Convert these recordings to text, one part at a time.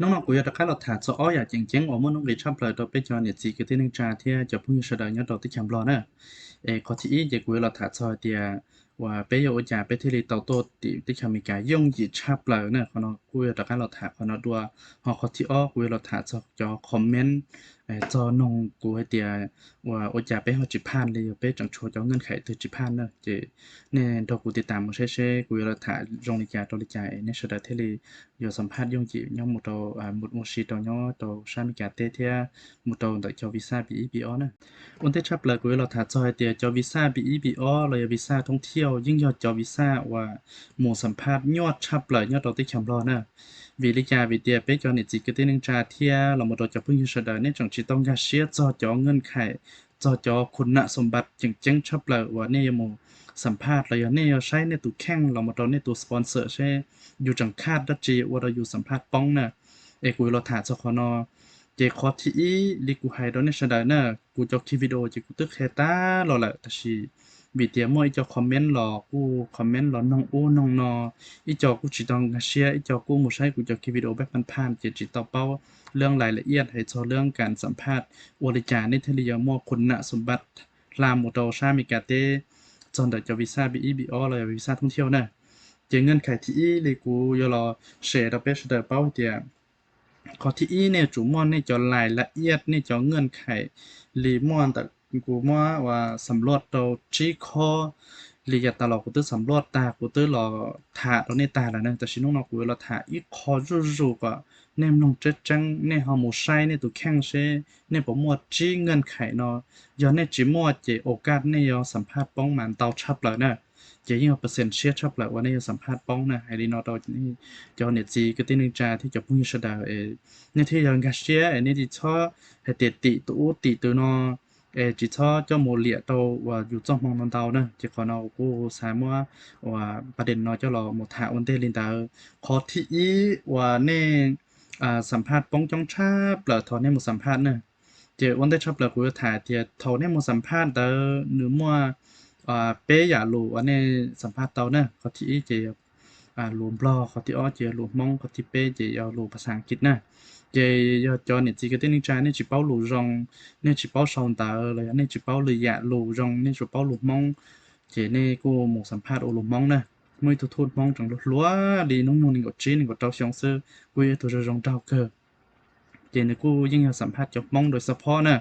Hnub no kuv yuav rov qab los tham txog ob yam tseem ceeb uas muaj nuj nqis tshaj plaws rau peb cov niam txiv kwv tij neej tsa thiab cov phooj ywg sawv daws nyob rau teb chaws Nplog na. Es qhov thib ib ces kuv yuav los tham txog hais tias uas peb yuav ua cas peb thiaj li tau tuaj tim teb chaws Amelikas yooj yim tshaj plaws na. Qhov no kuv yuav rov qab los tham qhov no dua. Ho qhov thib ob kuv yuav los tham txog cov comment txog noog kuv hais tias uas ua cas peb ho tsis phaj li, yog peb tseem tshuav cov nkees khais twg tsis phaj na. Ces nej nrog kuv tiv tas mus saib seb kuv yuav los tham zoo li cas rau li cas es nej sawv daws thiaj li yuav xam phaj yooj yim nyob mus rau mus ua si rau nyob rau sab Amelikas teb thiab mus rau ntawm cov visa B ib B ob na. Ua ntej tshaj plaws kuv yuav los tham txog hais tias cov visa B ib B ob los yog visa thoob thiauj yeej yog cov visa uas mus xam phaj nyuaj tshaj plaws nyob rau teb chaws Nplog na. Vim li cas? Vim tias peb cov niam txiv kwv tij neej tsa thiab los mus rau cov phooj ywg sawv daws nej tseem tsis tau nkag siab txog cov nkees khais, txog cov khun nam xum npat tseem ceeb tshaj plaws uas nej yuav mus xam phaj los yog nej yuav saib nej tus kheej los mus rau nej tus sponsor seb yus tseem khaj dab tsi ua rau yus xam phaj poob na. Es kuv yuav los tham txog qhov no. Ces qhov thib ib li kuv hais rau nej sawv daws na, kuv cov ki video ces kuv twb qhia tag los lawm tab sis vim tias muaj ib co comment los kuj comment los noog ub noog no, ib co kuj tsis tau nkag siab, ib co kuj mus saib kuv cov ki video pab phaj phaj ces tsis tau paub lab lais la iaj hais txog lab kas xam phaj ua li cas nej thiaj li yuav muaj khun nam xum npat hla mus rau sab Amelikas teb txog ntawm cov visa B ib B ob los yog visa thoob thiauj na. Ces nkees khais thib ib li kuv yuav los share rau peb sawv daws paub hais tias qhov thib ib nej yuav tsum muaj nej cov lais la iaj, nej cov nkees khais li muaj ntawm kuv muab uas xam luaj rau tsib khob li yav tas los kuv twb xam luaj tag, kuv twb los tham rau nej tag lawm na. Tab sis hnub no kuv yuav los tham ib qho zuj zus kom nej mloog tseeb tseeb, nej ho mus saib nej tus kheej seb nej puas muaj tsib nkees khais no. Yog nej tsis muaj ces au kaj nej yuav xam phaj poob mas ntau tshaj plaws na. Ces yeej yog percent siab tshaj plaws uas nej yuav xam phaj poob na. Hais li no rau cov niam txiv kwv tij neej tsa thiab cov phooj ywg sawv daws es nej thiaj yog nkag siab es nej tsis txhob hais tias tim tus ub tim tus no es tsis txhob coj mus liam rau uas yus txoj hmoo no ntau na. Ces qhov no kuv xav muab uas pab dees no coj los mus tham ua ntej li ntawd. Qhov thib ib uas nej xam phaj poob coob tshaj plaws thaum nej mus xam phaj na. Ces ua ntej tshaj plaws kuv yuav tham tias thaum nej mus xam phaj ntawd nws muaj peb yam lus uas nej xam phaj tau na. Qhov thib ib ces lus Nplog, qhov thib ob ces lus Hmoob, qhov thib peb ces yog lus phas xas As kiv na. Ces yog cov niam txiv kwv tij neej tsa nej tsis paub lus zoo, nej tsis paub sau ntawv los yog nej tsis paub lwm yam lus zoo, nej tsuas paub lus Hmoob, ces nej kuj mus xam phaj ua lus Hmoob na. Muaj ib tug thut Hmoob tseem hluas hluas li hnub nyoog nees nkaum tsib nees nkaum rau xyoo xwb, kuj yog ib tug zoo zoo nraug kawg. Ces nws kuj yeej yog xam phaj cov Hmoob rau xab phob na,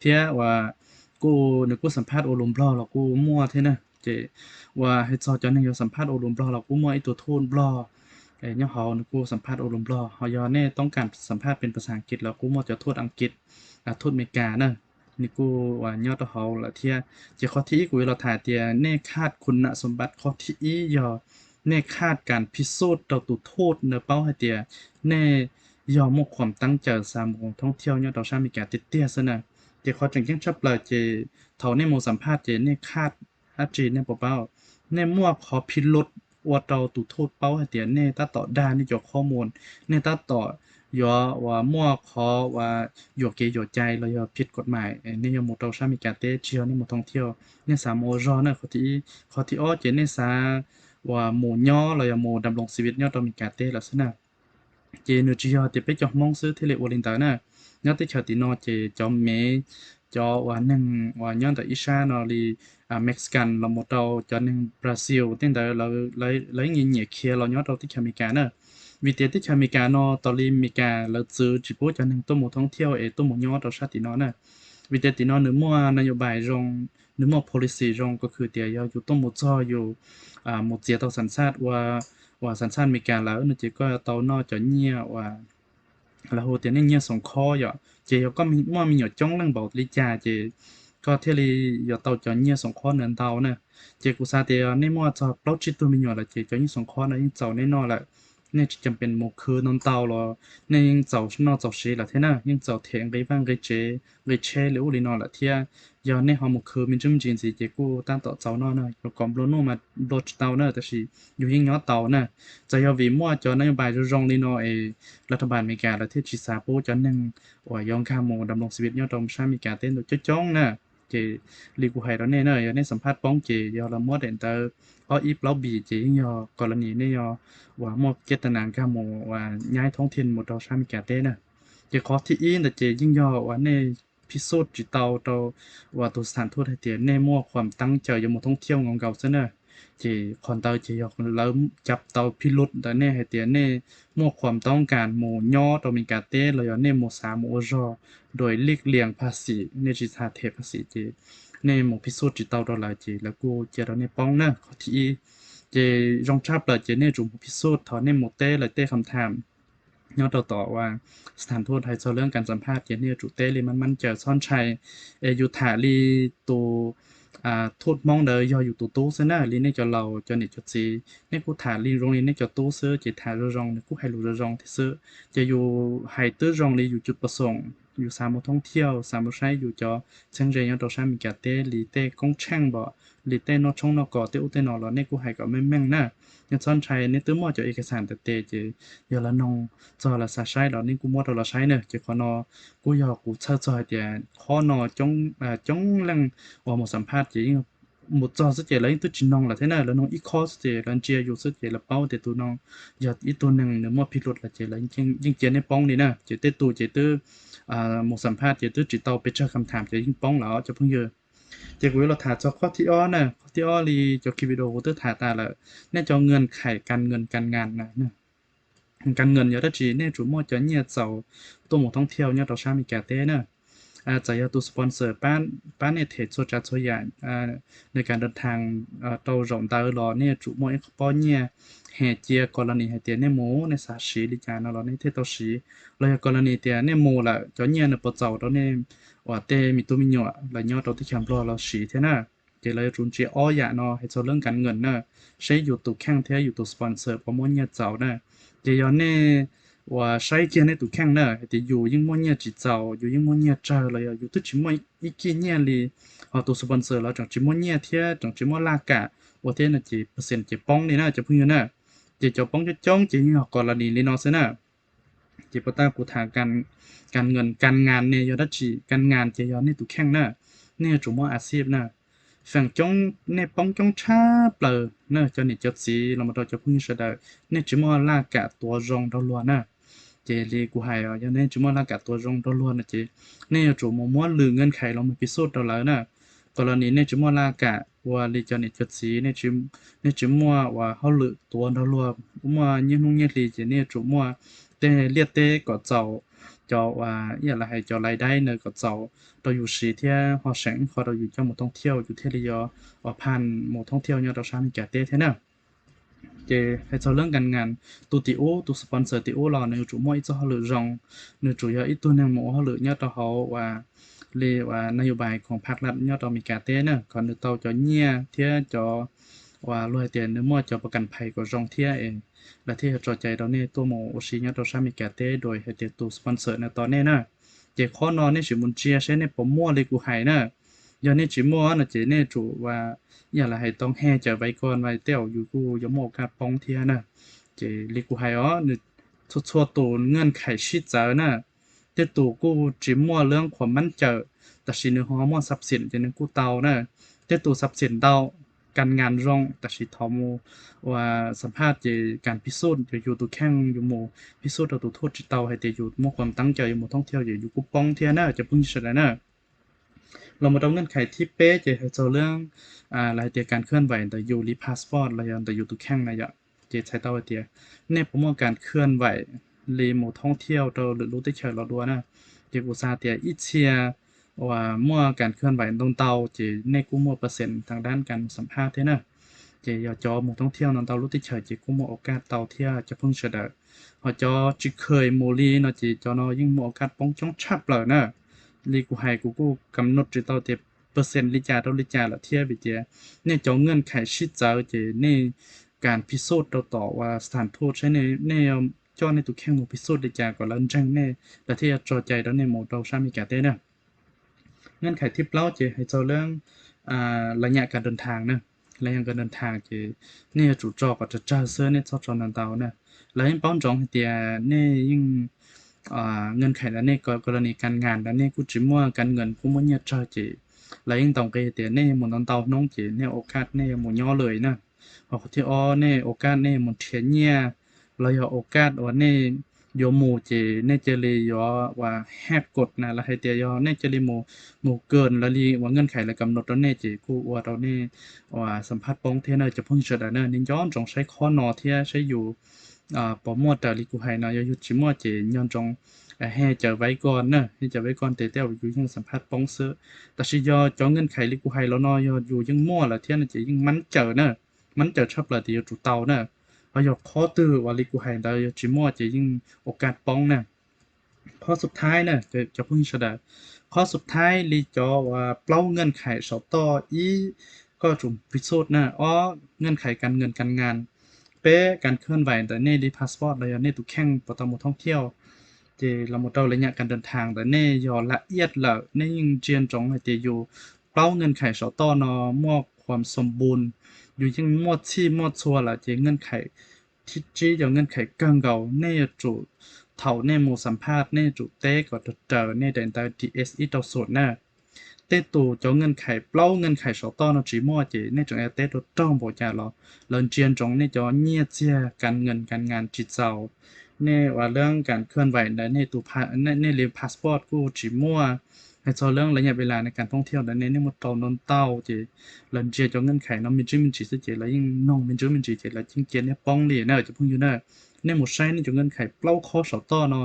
thiab uas kuj nws kuj xam phaj ua lus Nplog los kuj muaj thiab na. Ces uas hais txog cov neeg yuav xam phaj ua lus Nplog los kuj muaj ib tug thut Nplog nyob hauv, nws kuj xam phaj ua lus Nplog. Ho yog nej toob kas xam phaj pes phas xas As kiv los kuj muaj cov thut As kiv, thut Amelikas na, nws kuj uas nyob rau hauv lawm thiab. Ces qhov thib ib kuv yuav los tham tias nej khaj khun nam xum npat qhov thib ib yog nej khaj kas phi xuj rau tus thut ntawd paub hais tias nej yog muaj khuam teeb caws xav mus thoob thiauj nyob rau sab Amelikas tiag tiag xwb na. Ces qhov tseem ceeb tshaj plaws ces thaum nej mus xam phaj ces nej khaj dab tsi nej puas paub? Nej muaj qhov phi lus ua rau tus thut paub hais tias nej tab tom dag nej cov qhob mus, nej tab tom yuav uas muaj qhov uas yuam kev yuam cai los yog phij kom mais, nej yuav mus rau sab Amelikas teb tsis yog nej mus thoob thiauj, nej xav mus ua zog na. Qhov thib ib. Qhov thib ob ces nej xav uas mus nyob los yog mus dam loos xi viv nyob rau Amelikas teb lawm xwb na. Ces nws tsis yog tias peb cov Hmoob xwb thiaj li ua li ntawd na. Nyob teb chaws tim no ces cov Mev, cov uas neeg uas nyob ntawm ib sab no li Mexican los mus rau cov neeg Brazil tej ntawd, lawv nyiam nyiam khiav los nyob rau teb chaws Amelikas na. Vim tias teb chaws Amelikas no tas li Amelikas lawv txwv tsis pub cov neeg tuaj mus thoob thiauj es tuaj mus nyob rau sab tim no na. Vim tias tim no nws muaj na yom pais zoo, nws muaj policy zoo, ko khw tias yog yus tuaj mus txog yus mus txiav tau xam xaj ua, uas xam xaj Amelikas lawm no ces koj yuav tau noj cov nyiaj uas lawv hu tias nej nyiaj xoom khob yom. Ces yog koj muaj me nyuam coob leej npaum li cas ces koj thiaj li yuav tau cov nyiaj xoom khob ntawd ntau na. Ces kuv xav tias nej muaj txog plaub tsib tug me nyuam lawm ces cov nyiaj xoom khob no yeej txaus nej noj lawm. Nej tsis cam pes mus khw ntau ntau los nej yeej txaus noj txaus siv lawm thiab na, yeej txaus them nqi vaj nqi tsev nqi tsheb li ub li no lawm thiab. Yog nej ho mus khw me ntsis me ntsis ntxiv ces kuj tab tom txaus noj na, yuav kom nplua nuj mas nplua tsis tau na, tab sis yus yeej nyob tau na. Txawm yog vim muaj cov na yom pais zoo zoo li no es lawv thas npas Amelikas lawv thiaj tsis xav pub cov neeg uas yuav nkag mus dam loos xi viv nyob rau sab Amelikas teb ntuj coob coob na. Ces li kuv hais rau nej na, yog nej xam phaj poob ces yog lawv muab daim ntawv ob ib plaub B ces yeej yog kos las nis nej yog uas muaj kiab tas nas nkag mus uas nyaib thoob thiaj mus rau sab Amelikas teb na. Ces qhov thib ib ntawd ces yeej yog uas nej phij xub tsis tau rau uas tus xam thuj hais tias nej muaj khuam teeb caw yuav mus thoob thiaj nkaus nkaus xwb na. Ces qhov ntawd ces yog lawv cav tau phij lus ntawm nej hais tias nej muaj khuam toob kas mus nyob rau Amelikas teb los yog nej mus xav mus ua zog, dua lij lias pha xim, nej tsis xav them pha xim ces nej mus phij xub tsis tau rau lawv ces lawv kuj cia rau nej poob na. Qhov thib ib ces zoo tshaj plaws ces nej yuav tsum mus phij xub thaum nej mus teb lawv tej kham tham nyob rau tom uas xam thuj hais txog lub kas xam phaj ces nej yuav tsum teb li mab mab caw txhob ntshai. Es yus tham li tus thuj Hmoob ntawd yog yus tus tub xwb na, li nej cov laus cov niam cov txiv nej kuj tham li zoo li nej cov tub xwb ces tham zoo zoo nws kuj hais lus zoo zoo thiab xwb. Ces yus hais twb zoo li yus cov pej xeem, yus xav mus thoob thiaj, xav mus saib yus cov txheeb ze nyob rau sab Amelikas teb li tej koob tsheej npom, li tej noj tshoob noj kos tej ub tej no los nej kuj hais kom meej meej na. Nej txhob ntshai, nej twb muaj cov ib kas xam ntawm tes ces yog lawv noog txog lawv xav saib los nej kuj muab rau lawv saib na. Ces qhov no kuj yog kuv txhawj txog hais tias qhov no coob leej uas mus xam phaj ces yeej mus txog xwb ces lawv yeej twb tsis noog lawm thiab na, lawv noog ib khob xwb ces lawv ntsia yus xwb ces lawv paub tias tus no yog ib tug neeg nws muaj phij lus lawm ces lawv yeej cia nej poob li na. Ces tej tus ces twb mus xam phaj ces twb tsis tau pes tsawg kham tham ces yeej poob lawm cov phooj ywg. Ces kuv yuav los tham txog qhov thib ob na, qhov thib ob li cov ki video kuv twb tham tas lawm, nej cov nkas khais kas nkas kas nkas na. Kas nkas yog dab tsi? Nej yuav tsum muaj cov nyiaj txaus tuaj mus thoob thiaj nyob rau sab Amelikas teb na. Txawm yog tus sponsor pab nej them txhua tsav txhua yam, nws kas nkas tham rau zaum ntawd los nej yuav tsum muaj ib qho pob nyiaj, hais cia kos las nis hais tias nej mus nej xav siv li cas no los nej thiaj tau siv. Los yog kos las nis tias nej mus lawm cov nyiaj nws puas txaus rau nej uas tej me tub me nyuam lawv nyob rau teb chaws Nplog los siv thiab na. Ces lawv yuav tsum ntsia ob yam no hais txog lub kas nkas na, saib yus tus kheej thiab yus tus sponsor puas muaj nyiaj txaus na. Ces yog nej uas saib kiag nej tus kheej na hais tias yus yeej muaj nyiaj tsis txaus, yus yeej muaj nyiaj tsawg los yog yus twb tsis muaj ib kij nyiaj li, ho tus sponsor los tseem tsis muaj nyiaj thiab tseem tsis muaj laj kam ua thiab no ces percent ces poob li na cov phooj ywg na. Ces cov poob coob coob ces yeej yog kos las nis li no xwb na. Ces puas tas kuv tham kas nkas kas nkas ne yog dab tsi? Kas nkas ces yog nej tus kheej na, nej yuav tsum muaj a xij na. Feem coob nej poob coob tshaj plaws na cov niam cov txiv los mus rau cov phooj ywg sawv daws, nej tsis muaj laj kam tuav zoo nrog luag na. Ces li kuv hais, yog nej tsis muaj laj kam tuav zoo nrog luag no ces nej yuav tsum mus muab lwm nkas khais los mus phij xub rau lawv na. Kos las nis nej tsis muaj laj kam ua li cov niam cov txiv, nej tsis muaj uas hauj lwm tuav nrog luag, muaj nyiaj hnub nyiaj hli ces nej yuav tsum muaj tej liaj teb kom txaus, cov uas ib yam li hais cov lais daib na kom txaus rau yus siv thiab ho seem qhov rau yus coj mus thoob thiaj, yus thiaj li yuav uas phaj mus thoob thiaj nyob rau sab Amelikas teb thiab na. Ces hais txog lub kas nkas, tus tim ub, tus sponsor tim ub los nws yuav tsum muaj ib txoj hauj lwm zoo, nws tsum yog ib tug neeg mus ua hauj lwm nyob rau hauv uas li uas nais yus pais khoom phaj las nyob rau Amelikas teb na, kom nws tau cov nyiaj thiab cov uas luag hais tias nws muaj cov pov kas phais kom zoo thiab es lawv thiaj yuav tso cai rau nej tuaj mus ua si nyob rau sab Amelikas teb dua hais tias tus sponsor no tos nej na. Ces qhov no nej sim mus ntsia saib nej puas muaj li kuv hais na. Yog nej tsis muaj no ces nej yuav tsum ua ib yam li hais tau hej cawm vais kos vais tej zaum yus kuj yuav muaj ua kaj poob thiab na. Ces li kuv hais os, nws txhua txhua tus nkas khais sib txawv na. Tej tus kuj tsis muaj lub khuam mab cawm, tab sis nws ho muaj xab xim ces nws kuj tau na. Tej tus xab xim ntau, kas nkas zoo, tab sis thaum mus uas xam phaj ces kas phij xub, yus tus kheej yus mus phij xub rau tus thuj tsis tau hais tias yus muaj khuam teeb caw yus mus thoob thiaj ces yus kuj poob thiab na cov phooj ywg sawv daws na. Los mus rau nkas khais thib peb ces hais txog lub, lawv hais tias kas khwj vais ntawm yus li passport los yog ntawm yus tus kheej na yom. Ces txhais tau hais tias nej puas muaj kas khwj vais li mus thoob thiaj rau lwm lub teb chaws los dua na. Ces kuv xav tias ib txhia uas muaj kas khwj vais ntau ntau ces nej kuj muaj percent tag dab kas xam phaj thiab na. Ces yog cov mus thoob thiaj no ntau lub teb chaws ces kuj muaj ua kaj tau thiab cov phooj ywg sawv daws. Ho cov tsis kheev mus li no ces cov no yeej muaj ua kaj poob coob tshaj plaws na. Li kuv hais kuv kuj kam nut tsis tau tias percent li cas rau li cas lawm thiab vim tias nej cov nkas khais sib txawv ces nej kas phij xub rau tom uas xam thuj saib nej coj nej tus kheej mus phij xub li cas kom lawv ntseeg nej, lawv thiaj yuav tso cai rau nej mus rau sab Amelikas teb na. Nkas khais thib plaub ces hais txog lub laj nyam kas das thas na. Laj nyam kas das thas ces nej yuav tsum tso kom tsawg tsawg xwb, nej txhob tso ntau ntau na. Lawv yeej paub ntsoov hais tias nej yeej nkas khais ntawm nej, kos las nis kas nkas ntawm nej kuj tsis muaj, kas nkas kuj muaj nyiaj tsawg ces lawv yeej ntaus nqi tias nej mus ntau ntau hnub ces nej ua kaj nej mus nyob lawm na. Ho qhov thib ob, nej ua kaj nej mus nrhiav nyiaj los yog ua kaj uas nej yuav mus ces nej cia li yuav uas haj kom na, los hais tias yog nej cia li mus, mus kawm los li uas nkaj khais lawv kam noj rau nej ces kuj ua rau nej uas xam phaj poob thiab na cov phooj ywg sawv daws na. Nej nco ntsoov saib qhov no thiab saib yus puas muaj raws li kuv hais no. Yog yus tsis muaj ces nco ntsoov hej cawv vaib koj na, hej cawv vaib koj tes tej yus yeej xam phaj poob xwb. Tab sis yog cov nkaj khais li kuv hais los no yog yus yeej muaj lawm thiab no ces yeej mab cawv na, mab cawv tshaj plaws tias yuav tsum tau na. Ho yog qhov twg uas li kuv hais ntawd yog tsis muaj ces yeej ua kaj poob na. Qhov xub thaib na cov phooj ywg sawv daws, qhov xub thaib li cov uas plaub nkaj khais saum toj, ib, koj tsum pis xub na, ob, nkaj khais kas ngas kas ngas, peb, kas khwj vais ntawm nej li passport los yog nej tus kheej puas tau mus thoob thiauj, ces los mus rau lawv nyam kas das thas ntawm nej yog lam iaj lawm, nej yeej ntsia ntsoov hais tias yus plaub nkaj khais saum toj no muaj khuam xom npun, yus yeej muaj txhij muaj txhua lawm ces nkaj khais thib tsib yog nkaj khais kawg nkaus, nej yuav tsum thaum nej mus xam phaj nej yuav tsum teb kom raws raws nej daim ntawv D S ib rau xoom na. Tej tus cov nkaj khais plaub nkaj khais saum toj no tsis muaj ces nej tseem yuav teb rau raug npaum cas los lawv ntsia ntsoov nej cov nyiaj txiag kas ngas kas ngas tsis txaus, nej uas leej kas khwj vais ntawm nej li passport kuj tsis muaj, hais txog leej lawv nyam pes las ne kas thoob thiauj ntawm nej, nej muaj rau ntau ntau ces lawv ntsia cov nkaj khais no me ntsis me ntsis xwb ces lawv yeej noog me ntsis me ntsis ces lawv yeej cia nej poob li na cov phooj ywg na. Nej mus saib nej cov nkaj khais plaub qhov saum toj no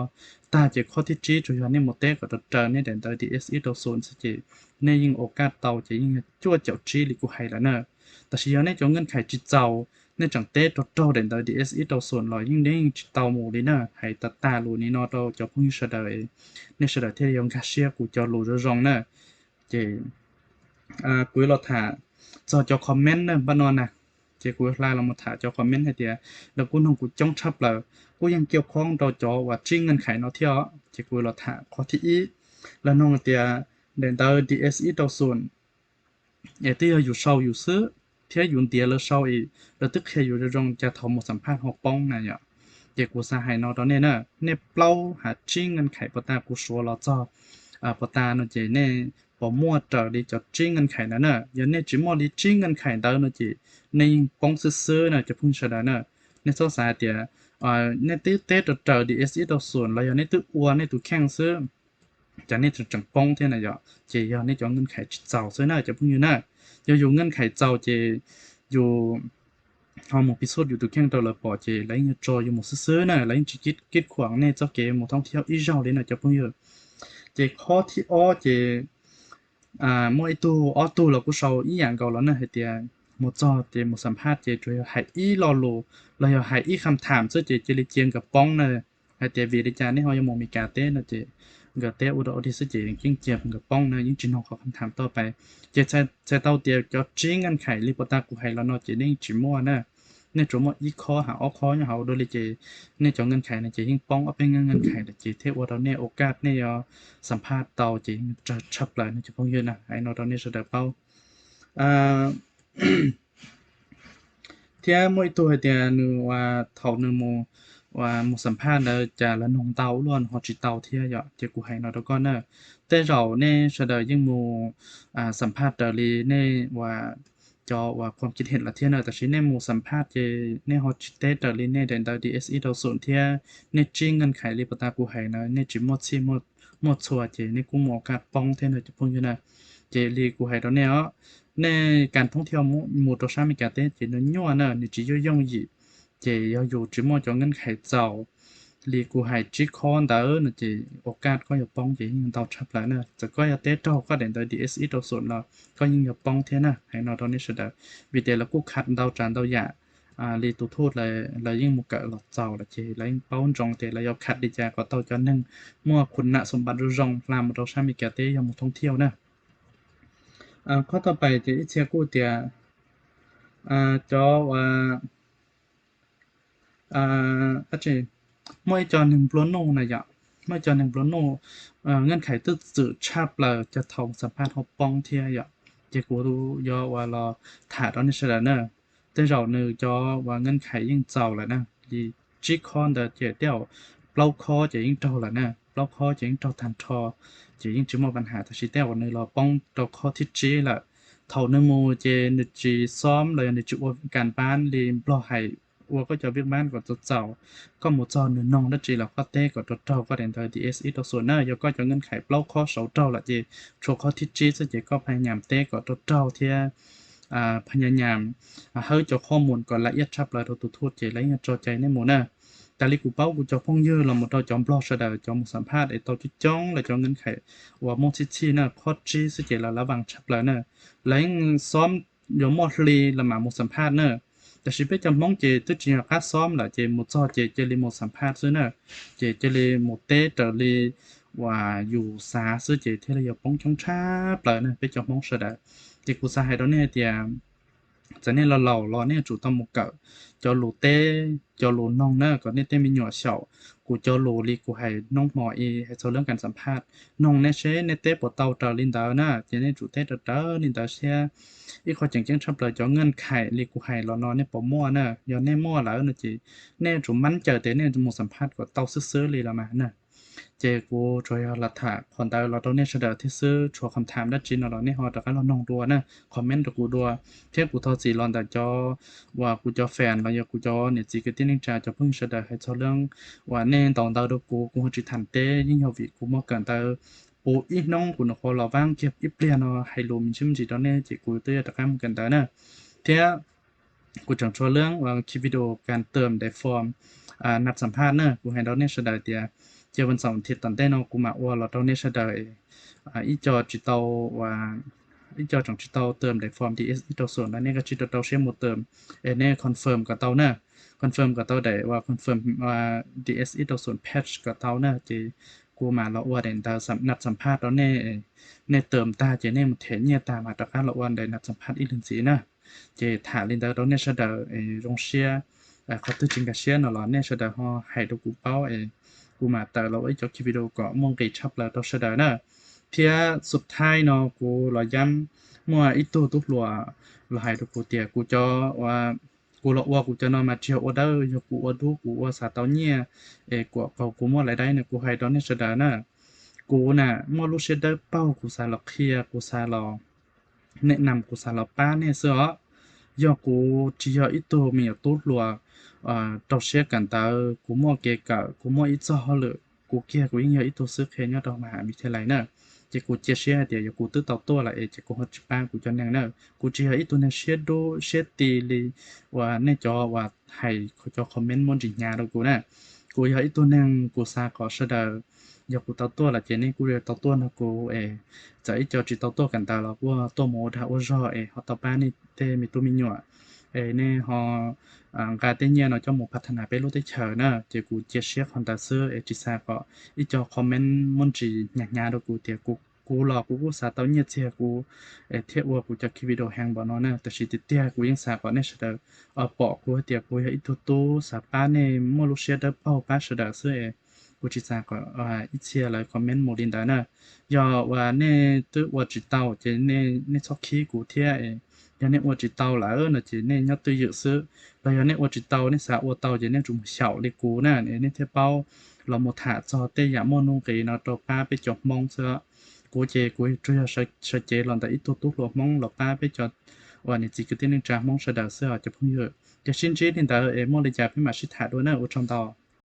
tag ces qhov thib tsib tsuas yog nej mus teb kom raws raws nej daim ntawv D S ib rau xoom xwb ces nej yeej ua kaj tau ces yeej yog cuaj caum tsib li kuv hais lawm na. Tab sis yog nej cov nkaj khais tsis txaus, nej tseem teb rau raug daim ntawv D S ib rau xoom los yeej nej yeej tsis tau mus li na. Hais tas tas lus li no rau cov phooj ywg sawv daws, nej sawv daws thiaj yuav nkag siab kuv cov lus zoo zoo na. Ces kuv yuav los tham txog cov comment na npaj no na. Ces kuv hla los mus tham cov comment hais tias lawv kuj noog kuv coob tshaj plaws, kuj yeej kiaj khoob rau cov uas tsib nkaj khais no thiab. Ces kuv los tham qhov thib ib, lawv noog tias daim ntawv D S ib rau xoom es twb yog yus sau yus xwb thiab yus ntiav lawv sau es lawv twb qhia yus zoo zoo cas thaum mus xam phaj ho poob na yom. Ces kuv xav hais no rau nej na, nej plaub hab tsib nkaj khais puas tas kuv suav los txog puas tas no ces nej puas muaj raws li cov tsib nkaj khais ntawd na. Yog nej tsis muaj li tsib nkaj khais ntawd no ces nej yeej poob xwb xwb na cov phooj ywg sawv daws na. Nej txhob xav hais tias nej twb teb raws raws D S ib rau xoom los yog nej twb ua nej tus kheej xwb, cas nej tseem poob thiab na yom. Ces yog nej cov nkaj khais tsis txaus xwb na cov phooj ywg na. Yog yus nkaj khais txaus ces yus ho mus pis xub yus tus kheej rau lawv pom ces lawv yeej yuav tso yus mus xwb xwb na, lawv yeej tsis kib khuam nej txoj kev mus thoob thiauj ib zaug li no cov phooj ywg. Ces qhov thib ob ces muaj ib tug ob tug los kuj sau ib yam nkaus los na hais tias mus txog ces mus xam phaj ces tsuas yog hais ib lo lus los yog hais ib kham tham xwb ces cia li cia nkawd poob na. Hais tias vim li cas nej ho yuav mus Meskas teb no ces nkawd teb ua rau ua dig xwb ces yeej cia nkawd poob na, yeej tsis noog qhov kham tham toj pais. Ces txhais tau tias cov tsib nkaj khais li puas tas kuv hais los no ces nej yeej tsis muaj na. Nej tsuas muaj ib khob hab ob khob nyob hauv dua li ces nej cov nkaj khais no ces yeej poob ob peb nkaj khais lawm ces thiaj ua rau nej ua kaj nej yuav xam phaj tau ces yeej tsawg tshaj plaws no cov phooj ywg na. Hais no rau nej sawv daws paub. Thiab muaj ib tug hais tias nws thaum nws mus xam phaj ntawd cas lawv noog ntau luaj nws ho tsis tau thiab yom. Ces kuv hais no rau koj na, tej zaum nej sawv daws yeej mus xam phaj raws li nej uas cov uas khuam kib hem lawm thiab na, tab sis nej mus xam phaj ces nej ho tsis teb raws li nej daim ntawv D S ib rau xoom thiab nej tsib nkaj khais li puas tas kuv hais na, nej tsis muaj txhij muaj txhua ces nej kuj mus ua kaj poob thiab na cov phooj ywg na. Ces li kuv hais rau nej os, nej kas thoob thiauj mus rau sab Meskas teb ces nws nyuaj na, nws tsis yooj yooj yim. Ces yog yus tsis muaj cov nkaj khais txaus li kuv hais tsib khob ntawd no ces ua kaj koj yuav poob ces yeej ntau tshaj plaws na. Txawm koj yuav teb raug koj daim ntawv D S ib rau xoom los koj yeej yuav poob thiab na. Hais no rau nej sawv daws, vim tias lawv kuj khav ntau tsav ntau yam li tus thuj lawv yeej mus kawm los txaus lawm ces lawv yeej paub ntsoov tias lawv yuav khav li cas kom tau cov neeg muaj khun nam xoom npam zoo zoo hla mus rau sab Meskas teb yog mus thoob thiauj na. Qhov tau pais ces ib txhia kuj tias cov muaj ib co neeg nplua nuj na yom, muaj ib co neeg nplua nuj, nkaj khais twb txwm tshaj plaws ces thaum xam phaj ho poob thiab yom. Ces kuv yuav ua los tham rau nej sawv daws na. Tej zaum nws cov uas nkaj khais yeej txaus lawm na, li tsib khob ntawd ces tej zaum plaub khob ces yeej raug lawm na. plaub khob ces yeej raug tag nrho, ces yeej tsis muaj pab has. Tab sis tej zaum nws los poob rau khob thib tsib lawm. Thaum nws mus ces nws tsis xob los yog nws tsis ua kas npab li Nplog hais, ua koj cov vij npab kom txaus txaus, koj mus txog nws noog dab tsi los koj teb kom raug raug koj daim ntawv D S ib rau xoom na. Yog koj cov nkees khais plaub khob saud raug lawm ces tshuav khob thib tsib xwb ces koj phaj nyam teb kom raug raug thiab phaj nyam hawb cov khob mus kom la iab tshaj plaws rau tus thuj ces lawv yeej tso cai nej mus na. Tas li kuv paub kuv cov phooj ywg los mus rau cov Nplog sawv daws cov mus xam phaj es tau coob coob lawv cov nkees khais uas muaj txhij txhij na, khob tsib xwb ces lawv lab vas tshaj plaws na. Lawv yeej xob yuav muaj hli los mam mus xam phaj na. Tab sis peb cov Hmoob ces twb tsis yog qab xob lawm ces mus txog ces cia li mus xam phaj xwb na. Ces cia li mus teb raws li uas yus xav xwb ces thiaj li yuav poob coob tshaj plaws na peb cov Hmoob sawv daws. Ces kuv xav hais rau nej tias txawm nej los laus los nej yuav tsum tau mus kawm cov lus teb cov lus noog na kom nej tej me nyuam xyaum kuv cov lus li kuv hais hnub hmo i hais txog lub kas xam phaj. Noog nej seb nej teb puas tau raws li ntawd na, ces nej tsum teb raws raws li ntawd siab. Ib qho tseem ceeb tshaj plaws cov nkees khais li kuv hais los no nej puas muaj na, yog nej muaj lawm no ces nej tsum mab caws tias nej mus xam phaj kom tau xwb xwb li los mas na. Ces kuv tsuas yog los tham qhov ntawd los rau nej sawv daws thiab xwb, tshuav qhov tham dab tsi no los nej ho rov qab los noog dua na, comment rau kuv dua. Thiab kuv thov txim los ntawm cov uas kuv cov fan los yog kuv cov niam txiv kwv tij neej tsa cov phooj ywg sawv daws hais txog lub uas nej ntaus ntawv rau kuv, kuv ho tsis tham teb, yeej yog vim kuv muaj kawm ntawv puv ib hnub kuv nyuam qhuav los vab kiag ib pliag no hais lus me ntsis me ntsis rau nej ces kuv twb yuav rov qab mus kawm ntawv na. Thiab kuv tseem tshuav lub uas khi video kas tawm daim form nab xam phaj na, kuv hais rau nej sawv daws tias cia vas xaum thiab tom ntej no kuv mam ua los rau nej sawv daws ib co tsis tau ib co tseem tsis tau tawm daim form D S ib rau xoom no nej kav tsij rau rau siab mus tawm es nej confirm kom tau na. Confirm kom tau daim uas confirm D S ib rau xoom page kom tau na ces kuv mam los ua daim ntawv nab xam phaj rau nej. Nej tawm tag ces nej mus them nyiaj tag mas rov qab los ua daim nab xam phaj ib leeg ntxiv na. Ces tham li ntawd rau nej sawv daws zoo siab, qhov twg tsis nkag siab no los nej sawv daws ho hais rau kuv paub es kuv mam tawm los ua ib co khi video kom muaj nqis tshaj plaws rau sawv daws na. Thiab xub thaib no kuv los yab muaj ib tug tub hluas los hais rau kuv tias kuv cov kuv los ua kuv cov no mas tsis yog ua dawb, yog kuv ua dub kuv ua xav tau nyiaj es kuam qaug kuv muaj lais daib no kuv hais rau nej sawv daws na. Kuv na muaj lub siab dawb paug kuv xav los qhia kuv xav los nej nam kuv xav los pab nej xwb os. Yog kuv tsis yog ib tug me nyuam tub hluas rau siab kawm ntawv, kuv muaj kev kawm kuv muaj ib txoj hauj lwm kuv kiag kuv yeej yog ib tug xib hwb qhia nyob rau mas mis thiaj lais na. Ces kuv cia siab hais tias yog kuv twb tau tuaj lawm es ces kuv ho tsis pab kuv cov neeg na. Kuv tsis yog ib tug neeg siab dub siab ti li uas nej cov uas hais cov comment muaj ntsis hnyav rau kuv na. Kuv yog ib tug neeg kuv xav kom sawv daws, yog kuv tau tuaj lawm ces nej kuj yuav tau tuaj nrog kuv es txawm ib co tsis tau tuaj kawm ntawv los kuj tuaj mus ua dag ua zog es ho tau pab nej tej me tub me nyuam es nej ho nqa tej nyiaj no coj mus pha tha nas peb lub teb chaws na. Ces kuv cia siab qhov ntawd xwb es tsis xav kom ib co comment muaj ntsis hnyav hnyav rau kuv tias kuv los kuv kuj xav tau nyiaj txiag kuv thiaj ua kuv cov khi video heev npaum no na. Tab sis tiag tiag kuv yeej xav kom nej sawv daws pom kuv hais tias kuv yog ib tug tub xav pab nej muaj lub siab dawb paug pab sawv daws xwb es kuv tsis xav kom ib txhia lawv comment mus li ntawd na. Yog uas nej twb ua tsis tau ces nej txhob khib kuv thiab. Yog nej ua tsis tau lawm no ces nej nyob twj ywm xwb, los yog nej ua tsis tau nej xav ua tau ces nej tsum mus xyaum li kuv na, nej thiaj paub los mus tham txog tej yam muaj nuj nqis no rau pab peb cov Hmoob xwb. Kuv ces kuv tsuas yog sawv cev los ntawm ib tug tub hluas Hmoob los pab peb cov uas niam txiv kwv tij neej tsa Hmoob sawv daws xwb os cov phooj ywg. Ces sib ntsib li ntawd es muaj li cas peb mam sib tham dua na, ua tsaug ntau.